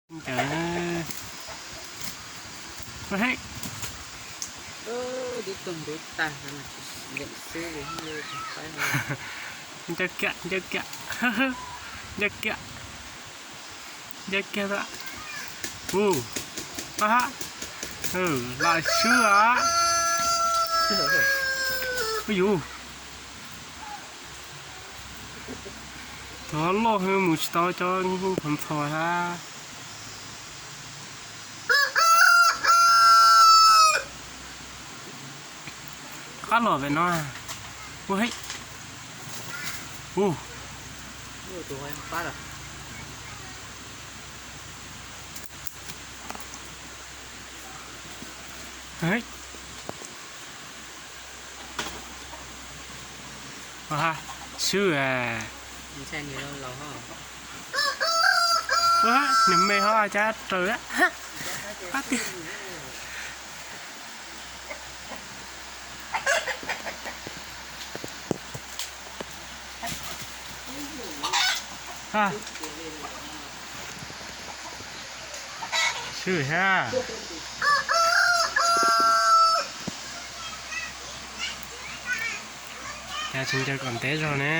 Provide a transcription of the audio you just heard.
Ntawd, he, tib tug ntuv tag, ncaws kiag, ncaws kiag, ncaws kiag, ncaws kiag a. U, a ha, lam swb a. Ub yus, tov loj heev mus tsis tau cov ntho ntho hab. Qab los pem no. Ua he, u, swb a. Nws me ho cas raws. Ab tiag. Swb thiab. Cas tsis ncaws kom ntev zog ne.